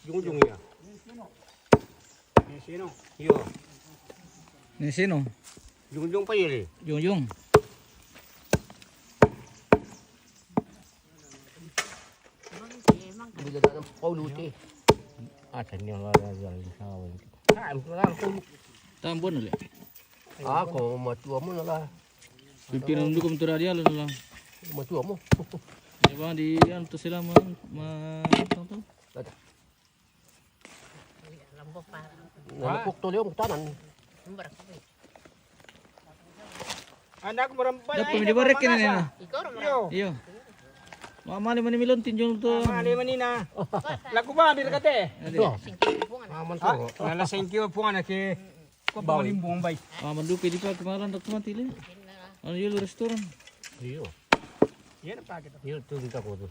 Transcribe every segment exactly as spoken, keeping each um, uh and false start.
Jungjung ya. Ni sino? Yo. Ni sino? Jungjung pa yun eh. Jungjung. Bila na ng pauluti. Ah, sa inyo lang, lang, lang, lang, lang. Ah, ang lang, ang Tambon ulit. Ako, matua mo na lang. Pipinanduko mo to, Radial, ano lang. Matua mo. Di ba, di yan to sila ma-, ma-, ano to? Lada. Nalapok to, Leong, tanan. Anak mo rin pala. Dapat may dibarek yun, eh, na. Iyo. Mamali man ni Milon, tinjong to. Mamali man ni na. Lagu ba, bir kate? Ade. Ito. Maman to. Nala, thank you po nga na kay Ko pa malimbong bay. Ah, mandupi di pa kemalan dak matili. Ano yun, restaurant? Iyo. Yan ang pakit. Iyo, tu kita ko tu.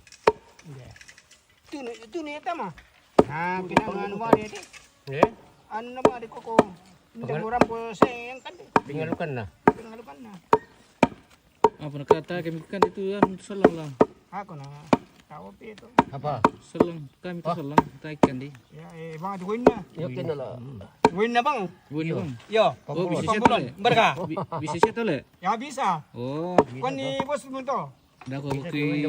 Hindi. Ito na, ito na yata mo. Ah, pinangan mo rin eh. Eh? Ano naman, di ko ko. Hindi mo rin po sa iyang kandi. Pingalukan na. Pingalukan na. Apa nakata kami kan itu kan salang lang. Ako na. Tao pito. Apa? Salang kami to salang. Tay kandi. Ya, eh, bang ito win na. Yo, kinala. Win na bang? Win na bang? Yo. Oh, bisa siya to le. Barka. Bi-, bisa siya to le. Ya, bisa. Oh. Kwan ni boss mo to. Dako ko kay,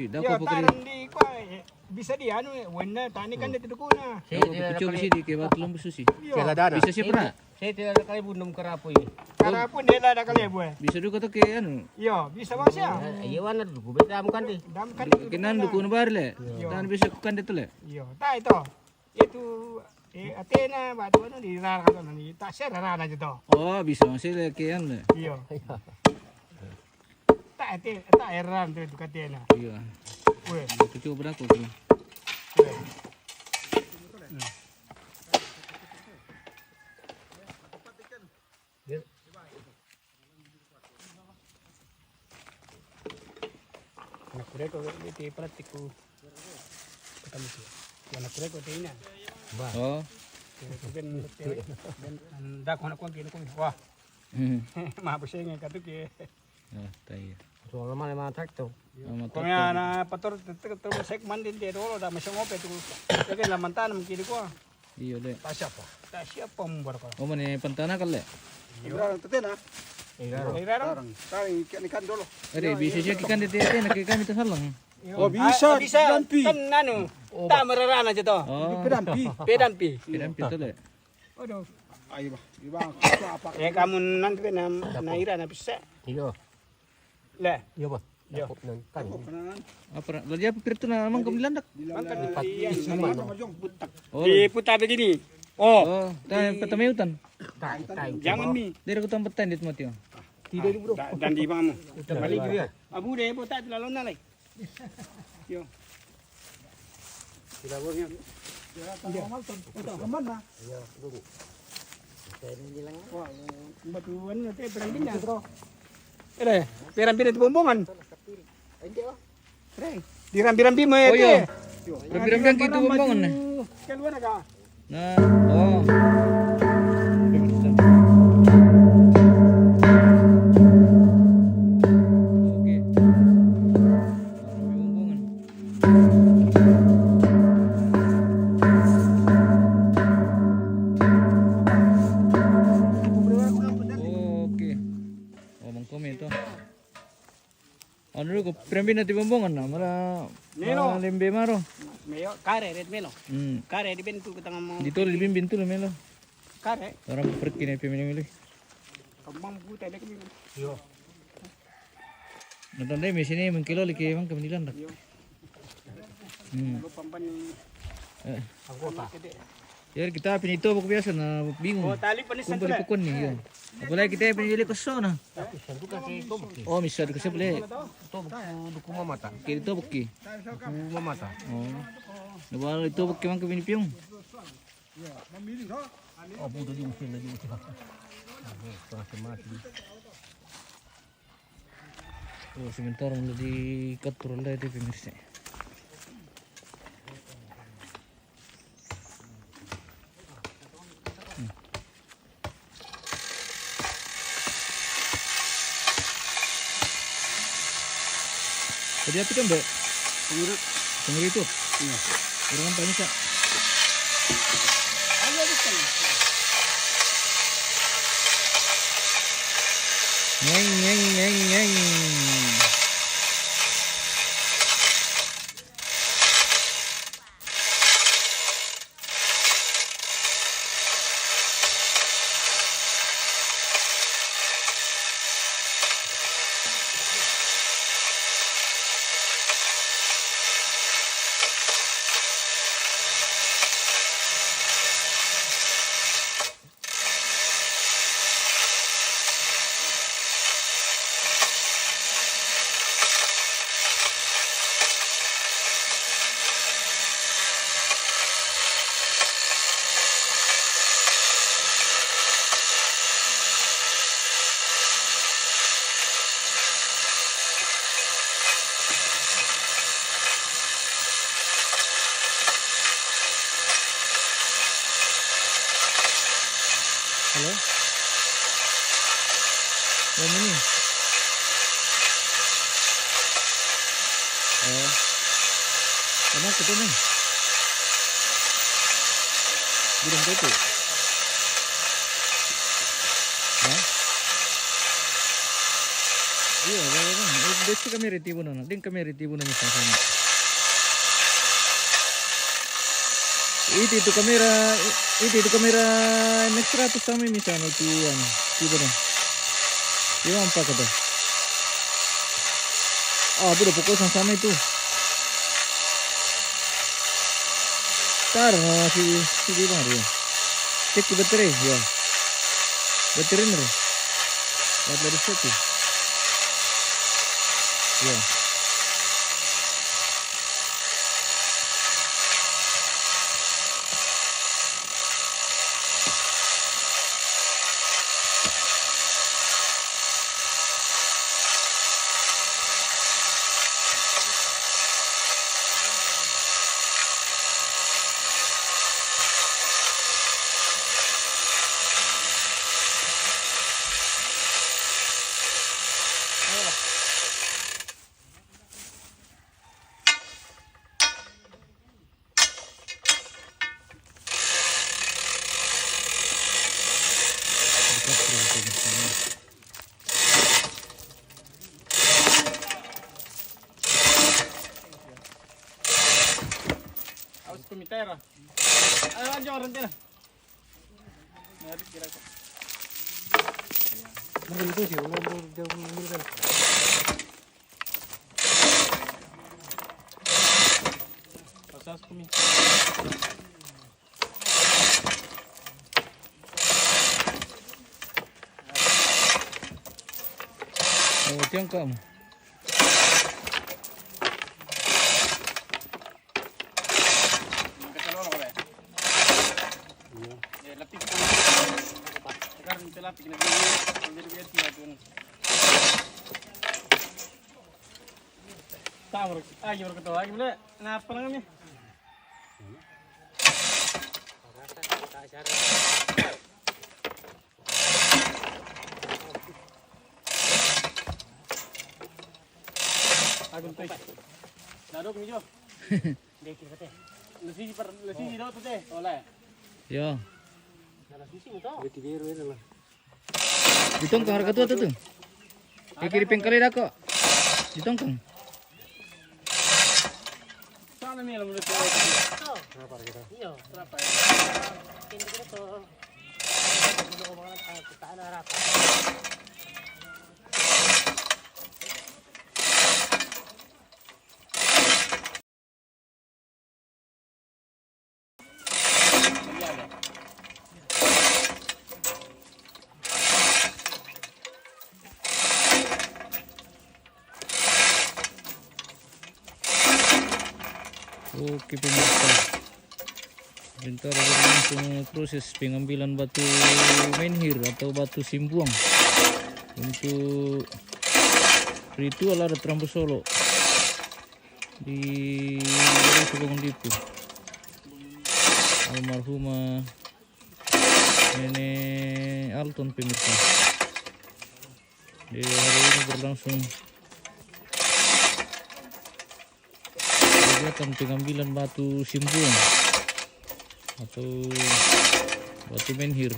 dako ko kay. Taran di kwa, eh, bisa di, ano, eh, win na, tani kan dito ko na. Dako ko kay, bisa di, kay ba't lumbuso si. Yo. Bisa siya pala. Saya tidak ada kali bunum karapo ini. Karapo, dia lah ada kali, Bu, eh. Bisa duka to kay, ano. Yo, bisa ba siya? Eh, iyawan na dugo, bet dam kan di. Dam kan di. Kinan dugo na baril, eh. Yo. Tan bisa ko kan dito le. Yo, ta ito. Ito, eh, Athena, ba ito, ano, di rara ka to, ni ta siya rara na dito. Oh, bisa mo sila kay ano le. Yo. Ta ito, ta eran to ito Athena. Iya. Weh. Ito coba na ko. Weh. Anak kureko, di, di pala tiku. Katamu siya. Anak kureko, di na. Ba. Oh. Di, di, ben, ben, ben, da ko na ko, di na ko. Wah. Hmm. Mabusing ka to kay. Ah, tayo. So, ang naman ay mga trakto. Ang mga trakto. Kung yan, ah, patur-, tr-, tr-, tr-, sek man din, di, dolo, da, masyang ope, tu. Lagi laman tanam, kili ko, ah. Iyo, de. Tasya pa. Tasya pa, mumbar ko. O, man, eh, pantana ka le. Iyo. Irarang tete na. Irarang. Irarang. Tarang, tarang, ikan, ikan dolo. Ade, bisa siya kikan dete, ate, nakikan ito salang. Iyo. Oh, bisa, ah, bisa, pinampi. Kan, ano, ta mararana dito. Oh. Pinampi. Pinampi. Pinampi to le. Aduh. Ayo, ba. Iba, apa? Eh, kamu nanti na, naira na bisa. Iyo. Le. Iyo ba? Iyo. Ako nan kan. Apa na? Lagi apa pirtu na mang kami landak? Mang kami iyan. Oh. Di puta begini. Oh. Oh, tayo, patamiutan. Jangan mi. Diri ko tampat tayo dito, Mateo. Tidak dulu, bro. Dan di bang mo. Balik dia. Abu de puta lalo na lay. Yo. Sila ko niya. Ito, kaman na. Iyo, dulu. Wah, batuan na te, perang pindah. Ere, perang pindah ti Bombongan. Hindi, oh. Pre, di rambi-rambi mo, eh, te. Rambi-rambi ang kito Bombongan, eh. Kalwa na ka. Na, oh. Okay. Rambi-rambi Bombongan. Okay. Oh, mangkome to. Ano ko, pirang pinati Bombongan na, mara, mara lembe maro. Melo, kare, red melo. Hmm. Kare, di bentu katanga mo. Dito, di ben bentu le melo. Kare. Orang pergi na pemili-mili. Kambang puta, dek melo. Yo. Natanda mi sini mangkilo lagi mang kami nilandak. Yo. Hmm. Lo pampan ni. Eh. Aku apa? Yari kita pinito bako biasa na bingung. Oh, tali panis. Kumpul santo. Pukun ni, yo. Apalagi kita pinili ko so na. Oh, misa duka siya pala. Ito, duku mamata. Kaya ito, buki. Duku mamata. Oh. Nabalo ito, buki mang kami ni Piyong. Oh, budo yung sila yung sila. Oh, sementara mo di katurun da di pemirsa. Hmm. Tadi apa kan, Mbak? Pengurut. Pengurut itu? Iya. Orang apa ini, Kak? Nyeng, nyeng, nyeng, nyeng. Halo? Mau mini? Oh. Emang ketemu? Bilang kau tu? Hah? Iya, iya, iya. Dia suka merah tiba nana. Dia kamera tiba nana sama-sama. Itu, itu kamera, itu, itu kamera M X seratus sama ini sama itu, anu, tiba dong. Dia mampu kata. Ah, udah pokok sama-sama itu. Tar, no, si, si dia bang dia. Cek ke baterai, ya. Baterai ni. Buat dari situ. Ya. Awas ku mitera. Ah, jangan rentena. Mari kira-kira. Mungkin itu sih, udah, udah, udah, udah, udah. Pasas kumi. Oh, tiang kam. Iya. Sekarang kita lapik lagi. Jadi biar tidak pun. Tahu, ayo berketawa lagi, boleh. Kenapa lagi nih? Agun tuh. Dadok nih, Jo. Dek, kita teh. Lesi per, lesi dok tuh teh. Oleh. Yo. Ada sisi mu tahu. Beti biru ini lah. Ditongkang harga tua tuh tuh. Kiri pengkali dah kok. Ditongkang. Sana nih, lamun itu. Berapa kita? Iya. Berapa ya? Pintu kita tuh. Kita omongan tentang kita ada harapan. Oke, pemirsa. Sebentar berlangsung proses pengambilan batu menhir atau batu simbuang untuk ritual adat Rambu Solo di Desa Bangun Dipu. Almarhumah Nenek Alton, pemirsa. Di hari ini berlangsung kegiatan pengambilan batu simbuang atau batu menhir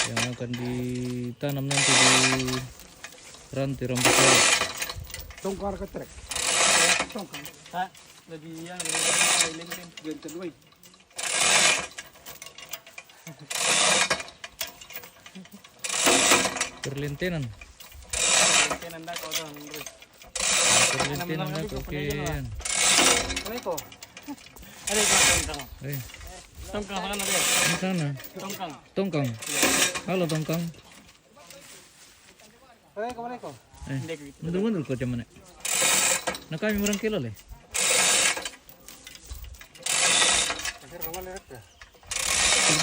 yang akan ditanam nanti di Ranti rambut. Tongkar ka trek. Tongkar. Ha? Lagi yang lagi yang lain kan. Ganti duit. Perlintenan. Ganti nanda kau tuh, Henry. Perlintenan Enam aku ribu oke. Apa itu? Ada itu tongkang. Eh, Tongkang sana dia. di sana. Tongkang. Tongkang. Halo Tongkang. Assalamualaikum. Eh, Dia gitu. mundur-mundur kau cuman. Nah kami orang kilo le. Akhir kamu lihat ya.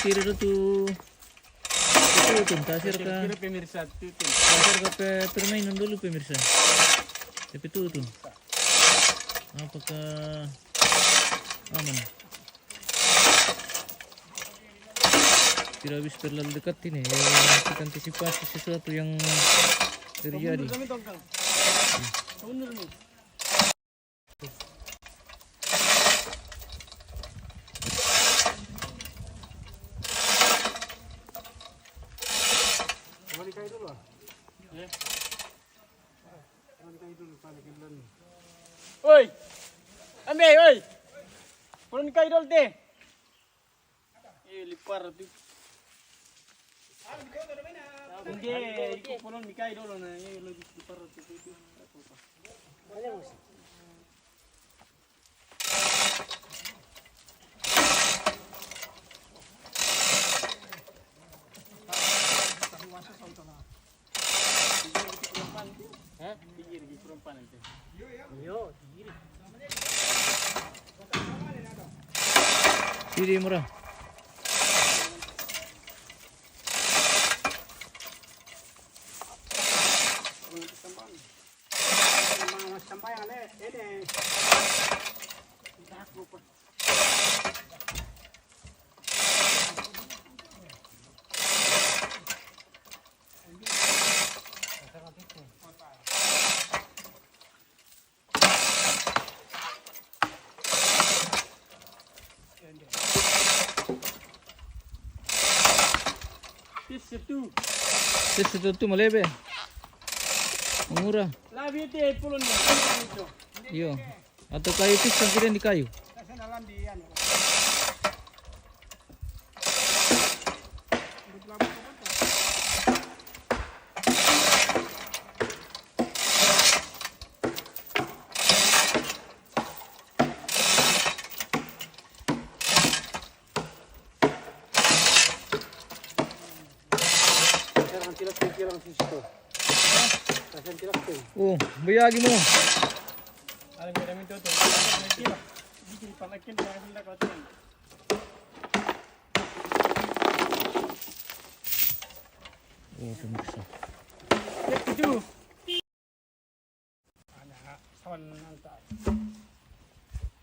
Kiri tu. Itu tu tasir ka. Kira pemirsa itu. Tasir ka pe permainan dulu pemirsa. Tapi tu tu. Apakah aman? Tidak bisa terlalu dekat ini. Ya, kita antisipasi sesuatu yang terjadi. Mundur kami tongkang. Mundur nih. Kembali kayu dulu ah. Ya. Kembali kayu dulu, kembali kayu dulu. Oi. Ambe, oi. Pulun kayu dulu teh. Eh, lipar tu. Hindi, iko pulun mi kayu dulu na, eh, lagi lipar tu, tu, tu. Ha? Tigiri di perempuan ente. Yo, tigiri. Sini murah. Sama, sama yang ada, ini. Aku, Pak. Tis itu. Tis itu tu malebe. Murah. Labi iti pulun ni. Iyo. Atau kayu tis sampai di kayu. Sekarang tilak, tilak di situ. Kasihan tilak tu. Oh, bayagi mo. Alam kita minta tu. Tilak. Bikin panakin, jangan hendak kau tu. Oh, pemirsa. Itu. Ana, sawan nanta.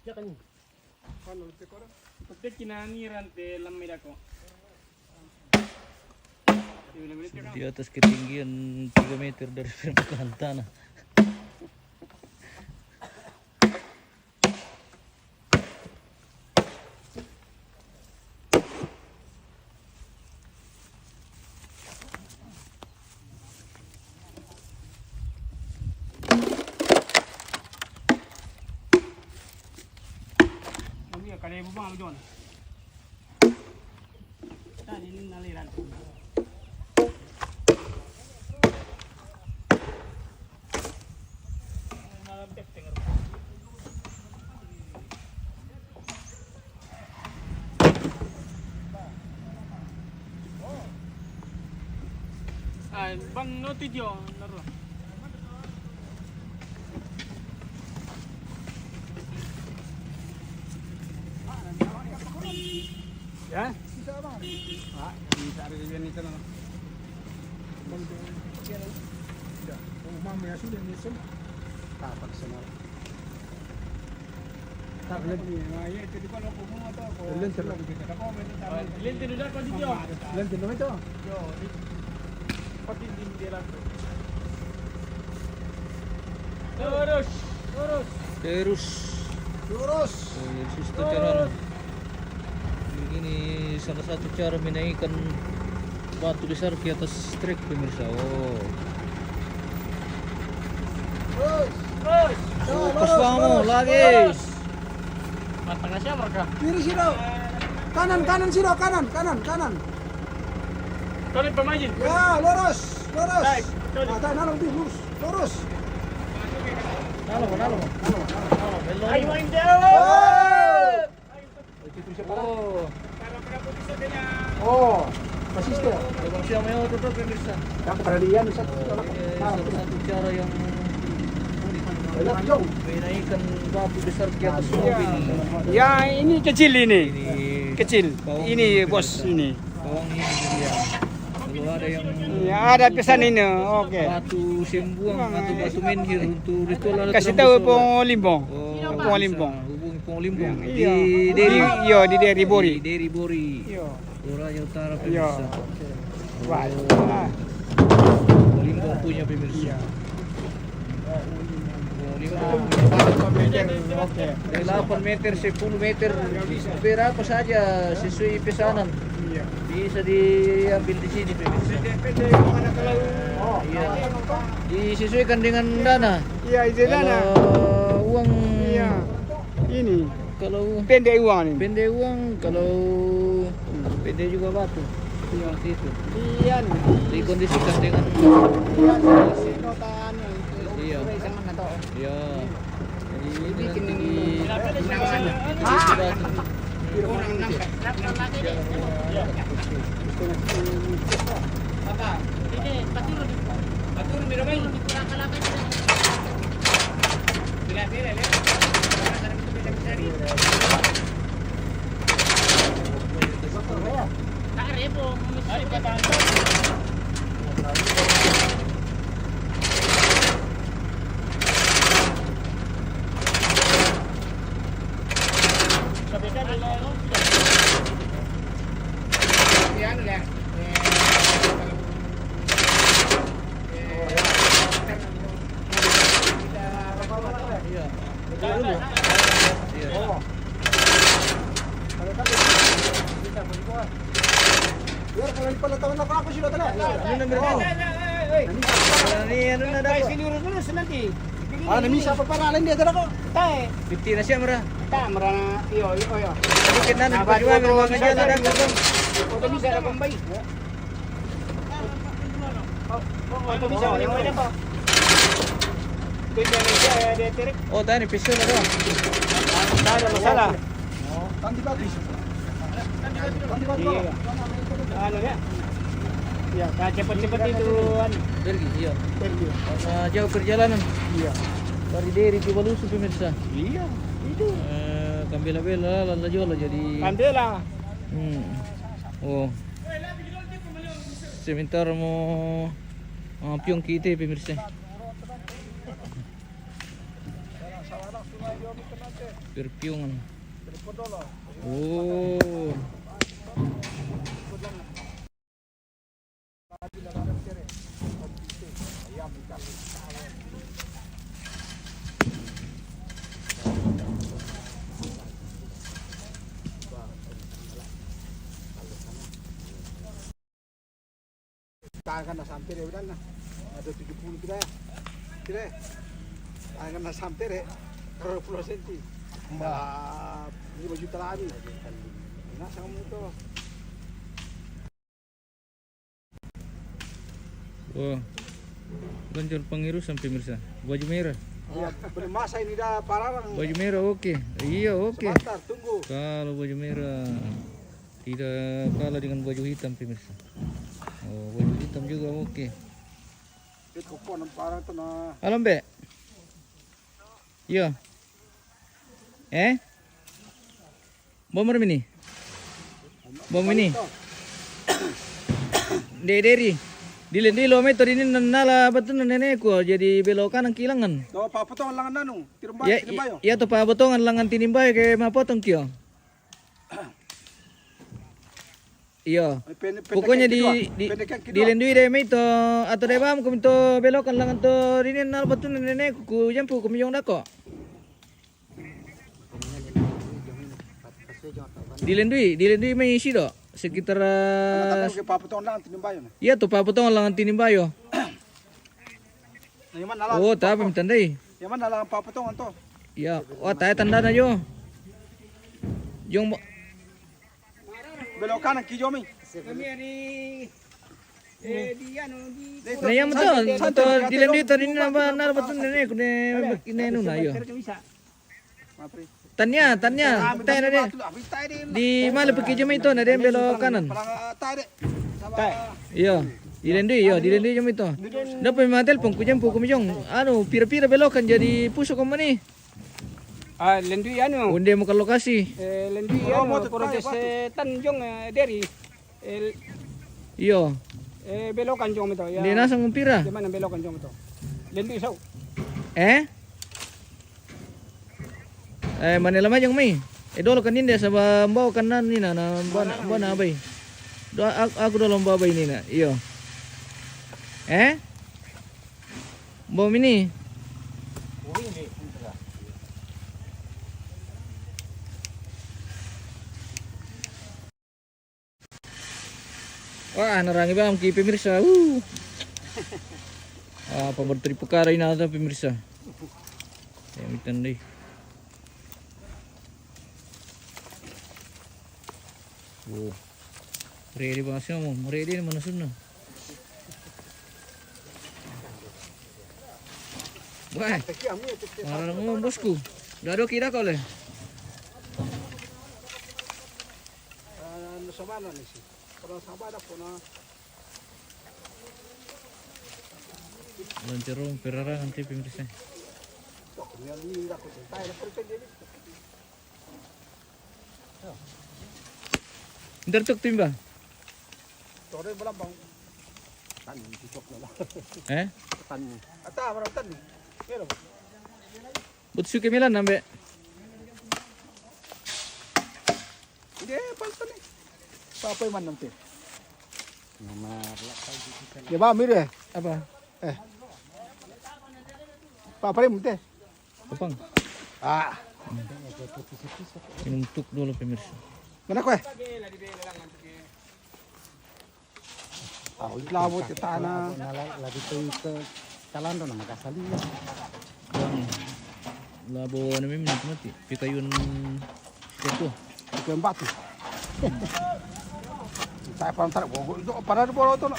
Ya kan. Kan lebih kurang. Pagkat kinaniran te lamay dako. Yun naman ito ka. Di atas ketinggian tiga meter dari permukaan tanah. Mami, kalian bubang, John. Tadi ini naliran. Ah, ban no ti dio, naro. Ya? Ah, bisa rin yan ito na. Mamaya sila ni Sam. Tapag sa mga. Tarlin. Lente na dako dito. Lente na ito. Yo, di. Pati din dira ko. Terus, terus. Terus. Terus. Oh, yan, susto, charan. Ini salah satu cara menaikkan batu besar ke atas trek, pemirsa. Oh. Pas bangun lagi. Matang siapa kah? Kiri situ. Kanan, kanan situ, kanan, kanan, kanan. Sorry, pemain. Ya, lurus, lurus. Baik, sorry. Ah, tahan, lurus, lurus. Lurus. Nalo, nalo. Nalo, nalo. Nalo, belok. Ayo, main jauh. Oh. Oh. Oh, masih setia. Abang siapa yang mau tutup, pemirsa? Yang kepada dia, Ustaz. Oh, ini salah satu cara yang unik. Banyak, jauh. Menaikkan batu besar ke atas mobil. Ya, ini kecil ini. Ini kecil. Bawang ini, ini, bos, pemirsa. Ini. Bawang ini, ya. Kalau ada yang, ya, ada pesan ini, oke. Batu Sembuang atau batu menhir untuk ritual. Kasih tahu Pong Limbong. Oh, Pong Limbong. Hubungi Pong Limbong. Iya. Di Deri. Iya, di Deri Bori. Di Deri Bori. Iya. Toraja Utara, pemirsa. Iya. Wah. Pong Limbong punya, pemirsa. Iya. Pong Limbong. Delapan meter, oke. Dari delapan meter, sepuluh meter, berapa saja sesuai pesanan. Iya. Bisa diambil di sini, pemirsa. Oh. Iya. Disesuaikan dengan dana. Iya, itu dana. Kalau uang, iya. Ini. Kalau pendek uang ini. Pendek uang, kalau pendek juga batu. Iya. Seperti itu. Iya, nih. Dikondisikan dengan, iya, nih. Nota anu, iya. Iya. Jadi ini bikin nanti ini. Di, di batu. Apa? Ini, paturun. Paturun, minum aja. Bila, bila, bila. Biar kalau di pala taon ako, ako sila tala. Ano na, Mirko? Ano na, ano na daw? Sini urus-urus nanti. Ah, na misa pa para lang dia tala ko. Tae. Fifty na siya, mara. Ta, mara na, iyo, iyo, iyo. Dikit na, nagpajuan, mga kanya na daw. Oto misa na kumbay. Oh, oh, oto misa na kumbay na to. Pwede na siya, eh, Derek. Oh, tayo, ni pisyo na to. Tayo, masala. Tandi batis. Tandi batis. Iya. Ano ya? Ya, cepat-cepat itu, ano. Pergi, iya. Pergi. Karena jauh perjalanan. Iya. Dari Deri ke Balusu, pemirsa. Iya, itu. Eh, Kambela-bela, lala jola jadi. Kambela. Hmm. Oh. Sementara mau, ah, piong kita, pemirsa. Perpiungan. Oh. Tangan na sampai deh, udah nah. Ada tujuh puluh kilo ya. Kilo ya. Tangan na sampai deh. Dua puluh senti. Mbak. Nah, lima juta lagi. Enak sama itu. Wah. Ganjar Pangerusan, pemirsa. Baju merah. Iya, belum masa ini dah pararang. Baju merah, oke. Iya, oke. Sebentar, tunggu. Kalau baju merah. Tidak kalah dengan baju hitam, pemirsa. Oh, baju hitam juga oke. Itu kok nampak orang tuh, nah. Halo, Mbak. Iya. Eh? Bom ini. Bom ini. Dek Deri. Dilen dilo meto dinin nala batun nenekku. Jadi belok kanan kilangan. Tuh, Pak Potong langan nanu. Tirum bayo, ya, tirum bayo. Iya tuh, Pak Potong langan tinim bayo ke mapotong kio. Iya. Pokoknya di, di, dilendui deh mei to, atau deh bam kumi to belokan langan to dini nal batun nenekku, ku jampu kumi jong dako. Dilendui, dilendui mei sido sekitar. Iya tuh, Pak Potong langan tinim bayo. Iya tuh, Pak Potong langan tinim bayo. Oh, tapi mi tandai. Yang mana dalam papatongan to? Ya, oh, taya tandana jo. Jong mo. Belok kanan ki jo mi. Kami di, eh, di anu, di. Na yang betul, betul, di Lendi tadi naba, naba betul nene, kune, nenu na yo. Tanya, tanya. Tanya na de. Di mana piki jo mi to, na de belok kanan. Iyo, di Lendi, iyo, di Lendi jo mi to. Dapat mi ma telpon ku jempu ku mi jong. Anu, pira-pira belokan jadi pusu ko mani. Ah, Lendi anu. Unde mo ka lokasi. Eh, Lendi anu, Protes, eh, Tanjung, eh, Deri. El- Iyo. Eh, belokan jong mi to, ya. Di nasang umpira. Di mana belokan jong mi to? Lendi sau. Eh? Eh, manela majong mi. Eh, dolo kan ninde saba mbao kan nan nina na mbao na, mbao na abai. Do, aku, aku dolo mbao abai nina. Iyo. Eh? Mbao mi ni. Wah, narangi bang ki pemirsa. Uh. Ah, pambar tadi pekara ina ta pemirsa. Ya, mi tandai. Oh. Ready bang sih mo, ready ni mana sunna. Wah. Mana mo bosku. Dado kira ko le. Ano sa mana ni si? Kalau sa mana po na. Lancerong perarangan ti pemirsa. Ntar tuk timba. Tore balambang. Tan, cocok na. Eh? Tan. Ata, barang tan. Pero. Butsu kemilan nambe. Hindi, palta ni. Papa iman nanti. Nama. Di ba, mire? Apa? Eh. Papa iman te. Kapang. Ah. Minum tuk dulu pemirsa. Mana kue? Ah, labo ti tana. Lagi tu ke Calando na makasali. Labo anu mi mati. Pikayun. Ito. Ito yang batu. Saya pantar gogo itu pada di bawah tu nak.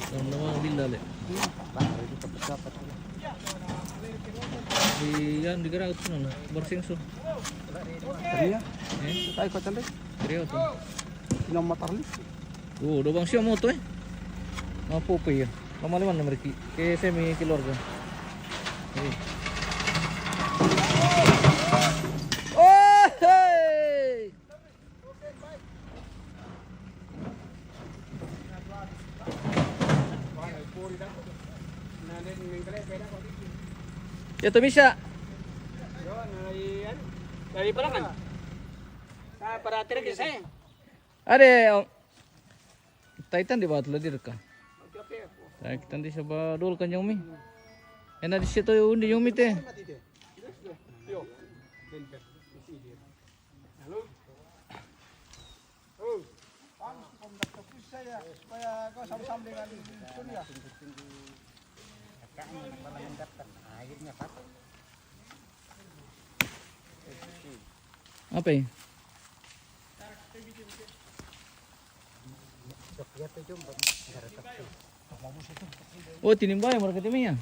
Sama-sama bila le. Di yang di gerak tu na. Bersengso. Iya. Eh? Saya kau cantik. Keriau tu. Ina matarli. Oh, dobang siya mo to eh. Mapupi ya. Mamaliman na meriki. Kaya semi keluarga. Eh. Oh, hey! Ya, to bisa. Dari Palangan. Sa para tere ke sa. Ade, oh. Taitan di batu ladir ka. Taitan di saba dol kan jong mi. Ena di situ undi jong mi te. Supaya kau sama-sama dengan Surya. Akhirnya pakai. Apa ya? Oh, tinimbayo mereka timnya.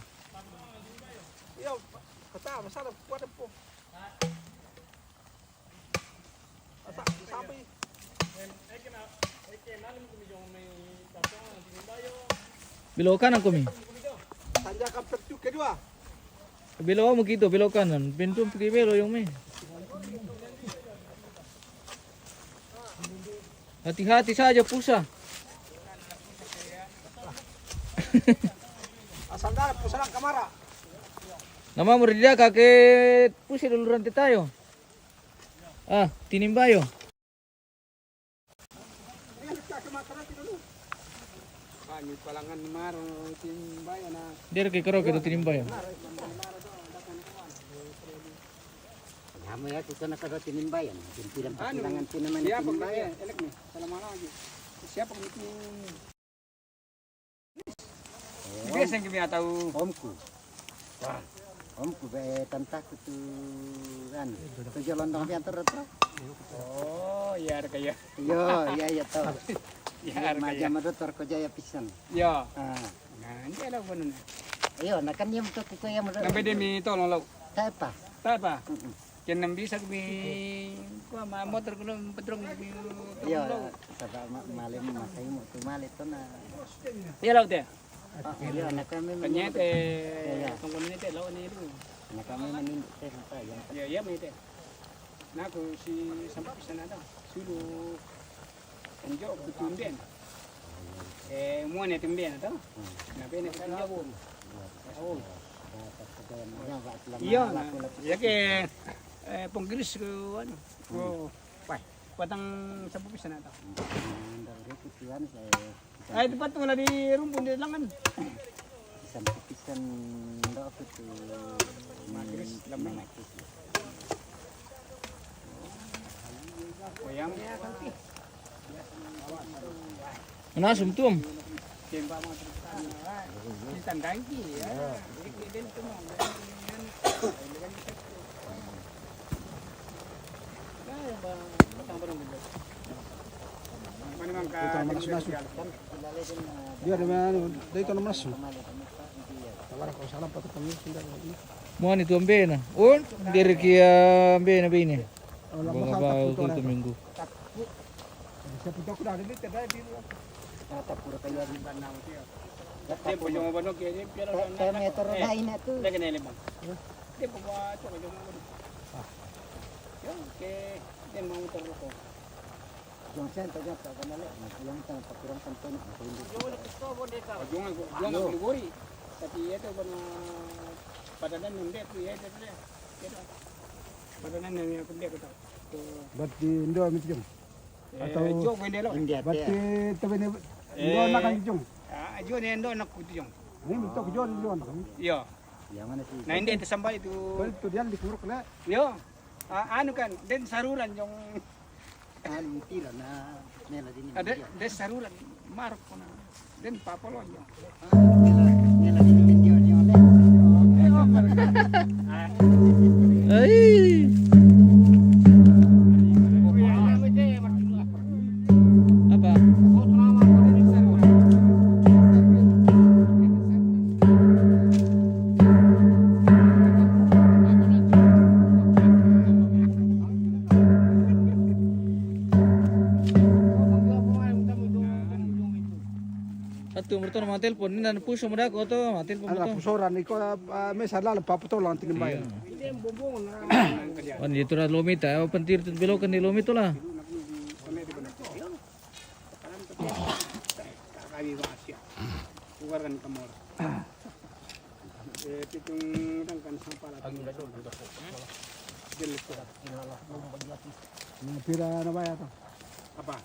Iya, kata masalah kuat po. Ata, sampai. Bilo kanan ko mi. Tanjakan pertu kedua. Bilo mo kito, bilo kanan. Pintu pigi bilo yung mi. Hati-hati saja pusa. Asal dalam pusa lang kamara. Nama merida kake pusi dulu rantai tayo. Ah, tinimbayo. Palangan maro tinimbayo na. Dere ke karo ke tinimbayo. Nama ya kita nak ada tinimbayo. Tinimbayo. Siapa ko elek ni? Salamana lagi. Siapa ko itu? Biasa yang kami tahu. Omku. Wah. Omku be tantaku tu, anu, tu Jolondong pian tu. Oh, iya, ada kaya. Yo, iya, iya, to. Iya, ada kaya. Majam doktor ko jaya pisan. Iya. Ah. Nah, ini ada apa nuna? Iyo, nah kan dia betul kuku yang menurut. Sampai dia mi tolong lau. Tak apa. Tak apa. Mm-mm. Kena bisa kami, kua ma-, motor kena petrung kami. Iyo, tolong lau. Sebab ma-, malam masai mau tu malam tu nah. Iya, lau teh. Oh, iya, anak kami. Penyete, iya, iya. Tunggu ni teh, lau ni tu. Anak kami meninduk teh, apa yang. Iya, iya, mi teh. Nah, aku si sampai di sana dah. Suruh Enjo ku tumben. Eh, mua ne tumben to. Na bene ku tumben. Oh. Iya, nah. Ya ke, eh, penggeris ku anu. Ku, wah, batang sapu pisan to. Ai, tempat tu lah di rumpun di lengan. Pisan, pisan, ndak aku tu. Magris, lemah. Mana sumtum? Dia ada mana? Dia itu nama nasu. Mua ni tu ambena. Oh, diri kia ambena bini. Bawa, bawa tu minggu. Dia punya orang banyak dia, dia piala. Dia punya orang banyak dia, dia punya orang banyak dia. Dia punya orang banyak dia. Dia punya orang banyak dia. Dia punya orang banyak dia. Jong sen to jong to kana le, jong tan pakurang tan to na ko indi. Jong le kisto bo de ka. Jong, jong ko gori. Tapi itu bana padanan nunde ku ya de le. Padanan nunde ku de ku to. Berarti indo mi jong. Atau jong bende lo. India berarti to bende indo na kan jong. Ah, jong ne indo na ku jong. Ni mi to jong indo na kan. Iya. Yang mana sih? Na inde te sambai tu. Berarti tu dia di kuruk le. Iya. Ah, anu kan, den saruran jong. Anu, tira na, mela dini. Ada, dia. Den saruran, marok na. Den papolonyo. Ah, mela, mela dini mendio ni oleh. Ai. Apa? Satu mertua mau telepon, ini dan puso mo dako to, mau telepon mo to. Ala pusoran iko, ah, mesa lalo papatolang tinimbayan. Iya. Wan, itu lah lomi ta, apa pentir tu belokan di lomi tu lah. Kami masih. Keluarkan kamar. Eh, pitung dangkan sampah lah. Jelas. Nah, pira na bayar tu? Apa?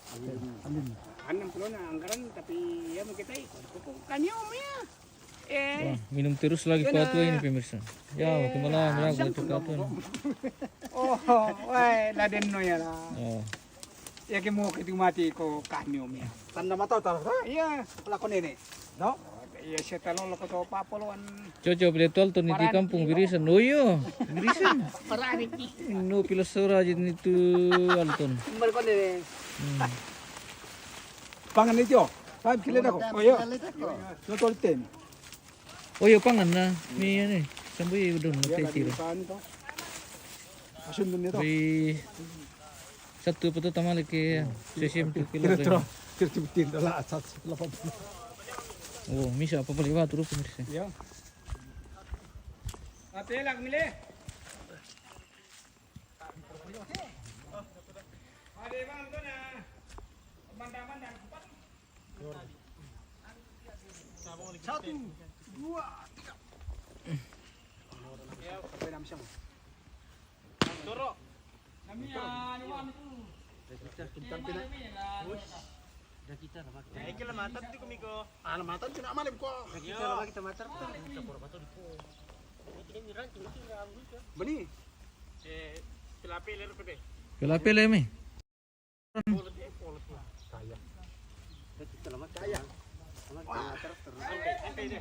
Alin. Enam puluh na anggaran, tapi ya mau kita ikut. Kami om ya. Eh. Wah, minum terus lagi. Kena. Patu ini pemirsa. Ya, eh, makin malam lah, asam betul tu patu. Oh, wai, laden no ya lah. Oh. Ya ke mau ke tu mati ko kami om ya. Tanda mata taruh, ha? Iya. Pelakon ini. No? Iya, saya tahu lo kau tahu apa poloan. Cocok beli tol tu ni di kampung Birisan. Oh iyo, Birisan. Parah ni. No, pilasora aja ni tu Alton. Mereka ni. Hmm. Pangan itu. Paham kile dako. Oh iya. No tol tem. Oh iyo, pangan na. Ni ya ni. Sambu ya udah nanti tiro. Asun dunia to. Sabtu pa to tamale ke, sesiem tu kilo. Tiro, tiro, tiro, tiro, la, sat, la, pa. Oh, misa apa balik batu rupa, misa. Iya. Ate lak mile. Ada bang tu na. Mandang-mandang. Satu, dua, tiga. Toro. Kami, ah, ni wan tu. Kita, kita, kita. Dah kita lah, Mak. Ya, iki lah matan tu kami ko. Ah, lah matan tu nak malam ko. Dah kita lah, Mak, kita matan. Bani. Eh, pelapel le, pelapel le mi. Kaya. Kaya. Ante, ante deh.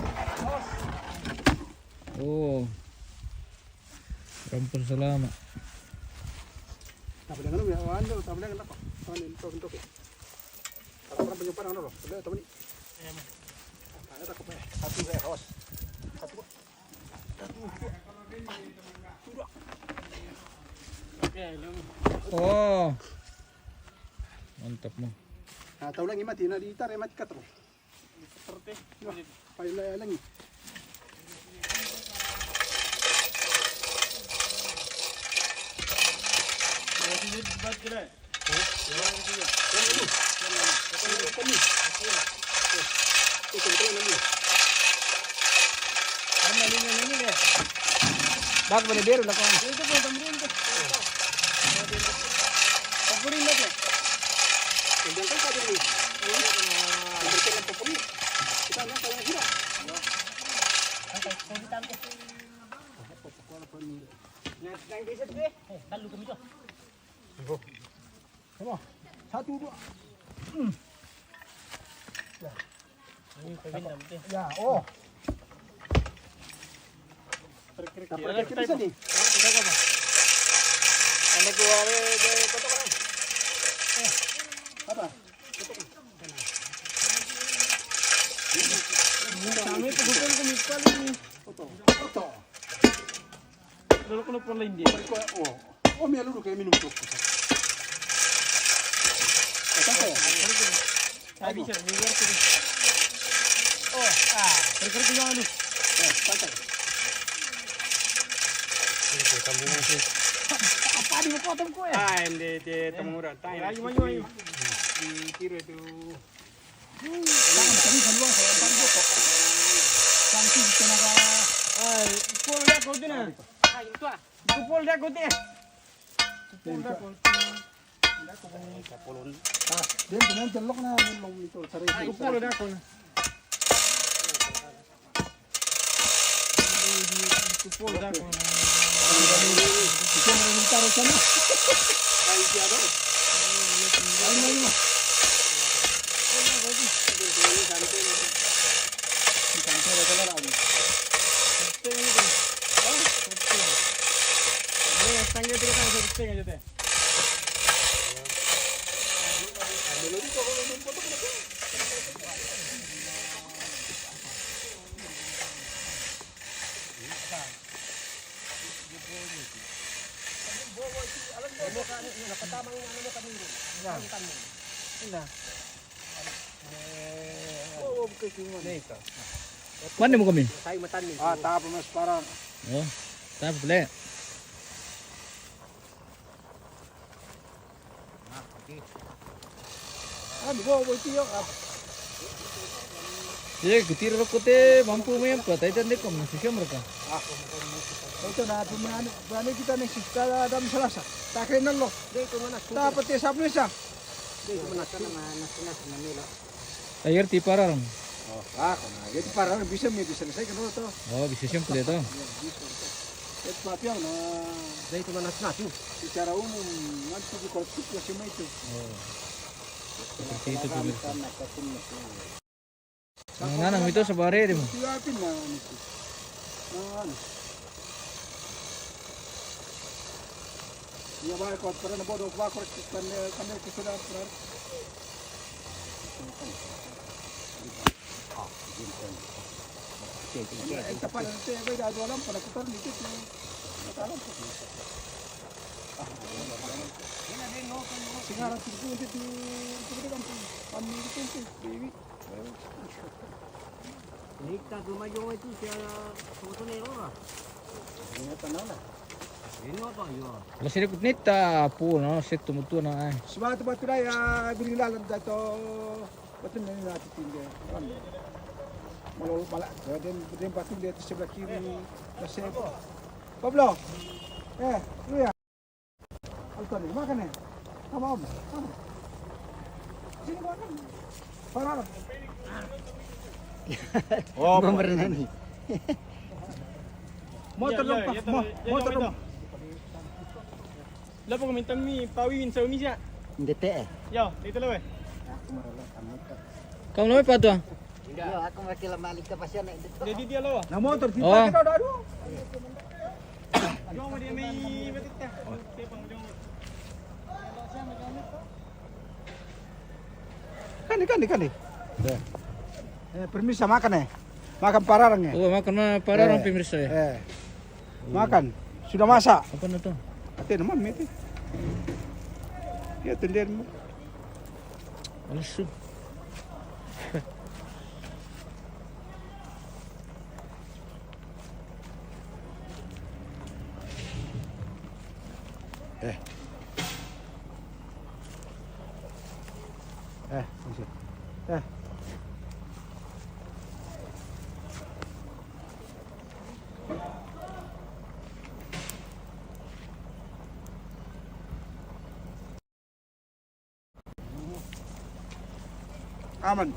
Oh. Rampon salama. Tabalangan mo, ano, tabalangan ako. Ano, ito, ito, ito. Para, para, para, para, ano, ito, ito, ito. Ano, ito, ito, ito. Oh. Mantap mo. Ah, tau lang imati na di tare mat katro. Tarte. Pay la lang. Bak bale bero la ko. Ito po, tamrin ko. Papurin na po. Diyan kayo, sabi ni. Papurin na, papurin. Kita na, kaya sila. Ang kaibigan ko. Eh, talo kami to. Ano? Satu, dua. Hmm. Ya. Ini pagin dam te. Ya, oh. Krik-krik. Tapos krik-krik sa di. Ano ko, are, de, koto ka na? Eh, apa? Kami pagkukuha ko, may pala ni. Koto. Koto. Lolo ko na pala hindi. Oh. Oh, may lulu kayo minum to. Ito ko. Sabi, sir, may work ko. Oh, ah. Kare-kare ko yung ano. Oh, patay. Ito, tambo mo, sir. Apa di mo ko, tambo ko, eh? Ah, hindi, di, tamura. Tayo. Ayo, ayo, ayo. Di, tiro ito. Saan, saan, saan, saan, saan, saan, saan, saan, saan, saan, saan, Ay, puro na ako din, ah. Ay, ito, ah. Ito, puro na ako din. Ito, puro na ako. Sa pulon. Ah, din, din, din, lok na, din, lok nito. Saray, saray. Kupol na ako. Kupol na ako. Ito na rin taro siya na. Ay, siya daw. Ay, ay, ay. Di kantera ka na lang. Tanggal ka tayo sa gusto nga dito. Alam mo, nakatama yung ano mo kanina. Yan. Ang tanong. Yun na. Oo, okay, tingnan. Hindi, ikaw. Mandi mo kami? Ah, tapa mas parang. Oh, tapa pala. Ano ba, wait, yo, ah. Ye, kutira ko te, mampu mo yan, patay dyan, de, kung nasisya mo ka. Ah, ito na, pumano, pumano kita na sista, dam salasa. Takay na lo. Dapat te, sabno siya. Ayar ti pararang. Oh, ah, kung na, ito pararang, bisa mi, bisa na sa, kano to? Oh, bisa siyempre to. Ito, papiyaw na. Dahil ito manas natin. Secara umum, ngan ito di kortip na siya may ito. Oh. Seperti itu tuh. Ang nanang ito sa bare, di mo? Siyapin na, ano ito. Na, ano. Iya ba ko para na bodo ba ko kan kan ko sa para. Ay, tapal ang tayo ba dado alam para ko tarni ko. Matalang ko. Sigara tingko dito dito kan pamili ko baby. Ligtas lumayo ito siya sa motonero na. Hindi na tanong na. Hindi na tayo. Masirikot nita po, no? Siya tumutuo na ay. Sumato ba ito na ya binilalan dito? Ba't yung nila natitindi? Malolo pala. Kaya din, din ba't yung dito sa Black Kiwi? Kasi Pablo. Eh, Luya. Alto ni, makan eh. Tama om. Tama. Sino makan? Para. Oh, Mamarenan eh. Motor lang pa. Motor lang. Lapo ko mintang mi pawiwin sa umisa. Hindi te eh. Yo, dito lang eh. Kamu naman pa to ah. Yo, ako makilamalik ka pa siya na ito. Hindi, di, di, alo. Na motor, di Oh. pa kita, aduh. Yo, mo di may matit ka. Tepang, yo. Kani, kani, kani. Eh, permisa makan eh. Makan pararang eh. Oh, makan ma pararang Eh, pemirsa ya. Eh. Makan. Sudah masak. Apa na to? Ate naman, mete. Ya, tender mo. Alas. Eh. Eh, masih. Eh. Aman.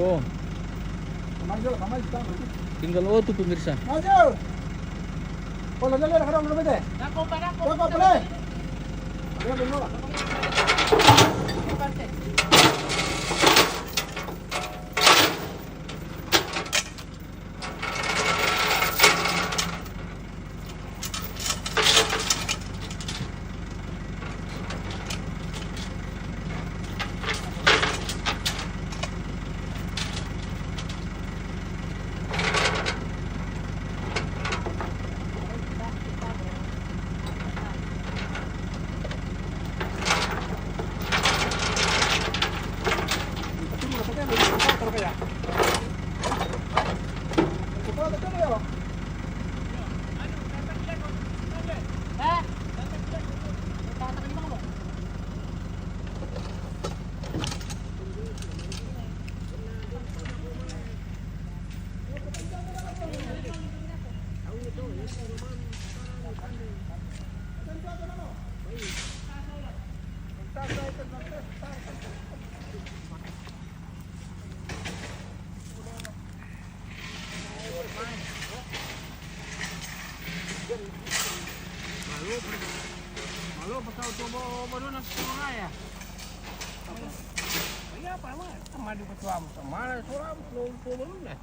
Oh. Tinggal otu pemirsa. Maju. Kalau jalan, kalau belum ada. Dako pa, dako. Dako pa, dako. Dia belum. Malo, malo, pasal tu bawa, bawa dona setengah ya. Iya, apa, apa? Madu ketua, mana suram, tu, tu, baru dah.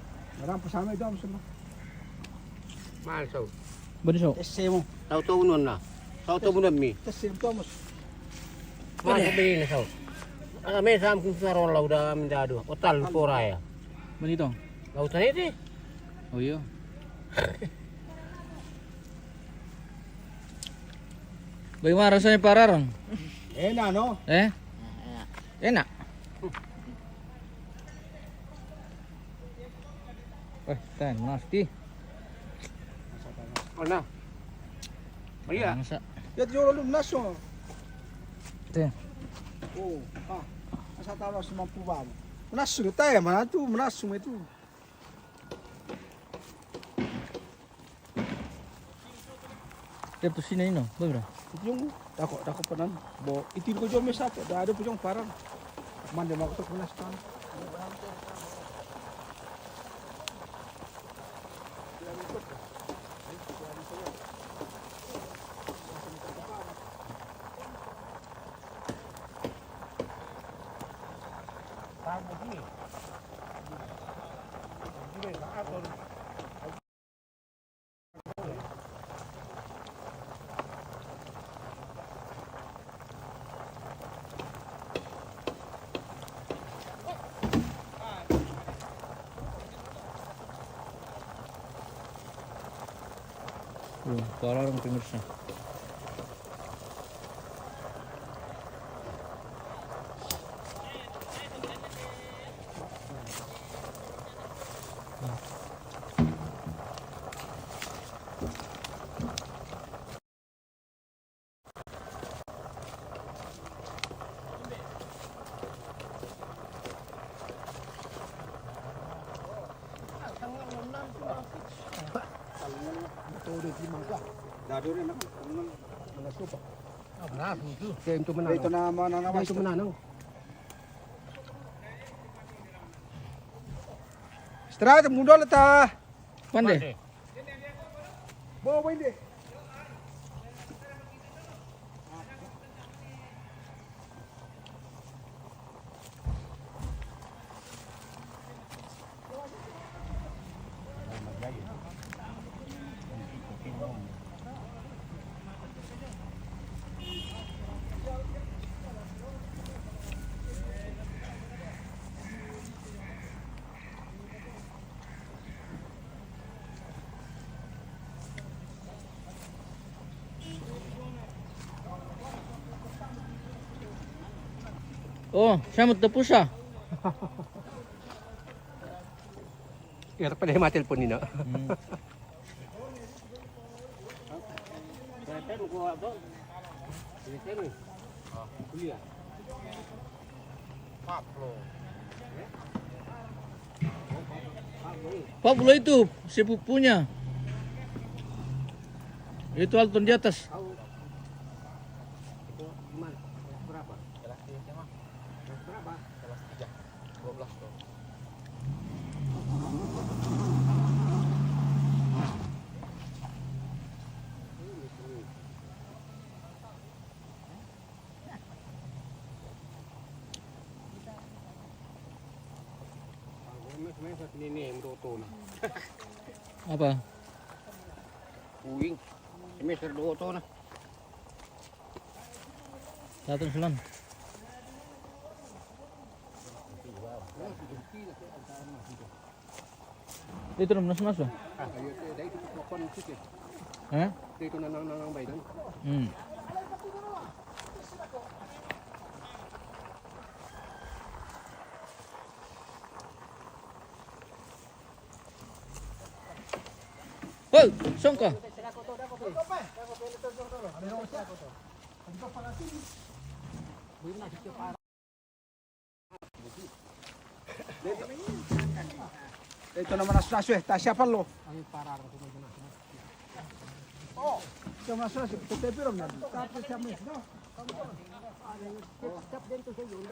Orang pesama itu apa semua? Mahal, so. Beri, so. Tesemo. Tau, tau, nun na. Tau, tau, nun mi. Tesemo, Thomas. Mahal, so, beri na, so. Ah, me sam kun saron lau da, minda do. Otal, poraya. Bonito. Lau tadi. Oh, iya. Bagaimana rasanya pararang? Enak, no? Eh? Enak. Eh, ten, nasty. Mana? Iya. Masa? Ya, dia orang lu menasung. Ten. Oh, ah. Masa tahu semampu bang. Menasung, teh, mana tu? Menasung itu. Dia pusing ini, no. Betul. Yung, dako, dako pa nan. Bo, iti ko jo me sapo, da ada pujong parang. Mande mau to punas kan. Hmm, pararang, pemirsa. Straight, muda letak. Pande. Bawa, bawa ini. Oh, siya magtapos siya. Ira pa na yung mga cellphone nino. Hmm. Pablo. Pablo itu, sepupunya. Itu Alton di atas. Berapa? Kelas tiga S M A. Kelas berapa? Kelas tiga. Dua belas tahun. Ini, ini, menurut tuh, nah. Apa? Uwing. Semester dua tuh, nah. Satu selan. Ito na, mas-mas, oh. Ah, ayo, te, dai tu popon sike. Ha? Te, ito na nang, nang, nang, bay, dan. Hmm. Hoy, songko. Ito naman ang sitwasyon, eh. Tasya pa, lo. Oh. Toma só, se te piro na. Tá, tá, tá, mas não. Tá dentro do jogo, né?